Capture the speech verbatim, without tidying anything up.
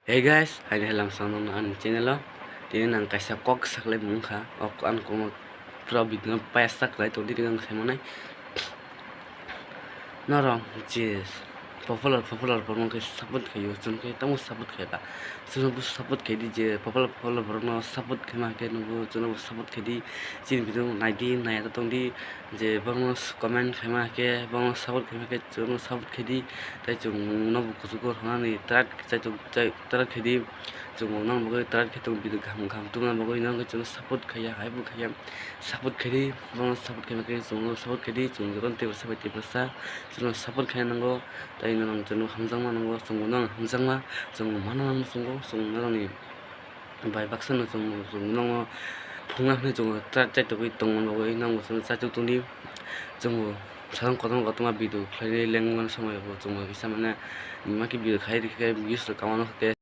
Hey guys, haini halam sa nang ani channel o. Tini nang kaisa kok saklai mung kha. Ok, ang kono pura video no paya saklai tong di ang sai manai. Norok je popular popular borok no khe support khaio, chwng khe tamo support khai ba. Chwngno bo support khai di, je popular popular borok no support khai ma khe nugo chwngno bo support khai di. Chini video no nai di, nai ya tong di. Je borokno comment khaima khe, borokno support khaima khe, chwngno support khaidi, tei chwng nobo kuchugo rwnani try chaitok chai try khaidi, chwng nang bagwi try khe tongo, video kaham kaham tubuna bagwi nang chwngno support khaiya, hai bo khaiya, support khaidi, borokno support khaima khe chwngno support khaidi, chwng jotono Tiprasa bai Tiprasa chwngno support khaina nango, tei norok chwngno hamjakma nango, chwngbo norok hamjakma, chwngbo mano mano chwngbo, chwng norokni. Bai baksa no chwng, chwng nono phunukna hwnwi chwng try, try tongwi tongmani bagwi nang bo chwng chaitok tongdi. Chwng bo satung kotorma kotorma video khlainai lengmani somoi bo chwng bo kisa mane ma khe video khai rikhe views rok kama no khe.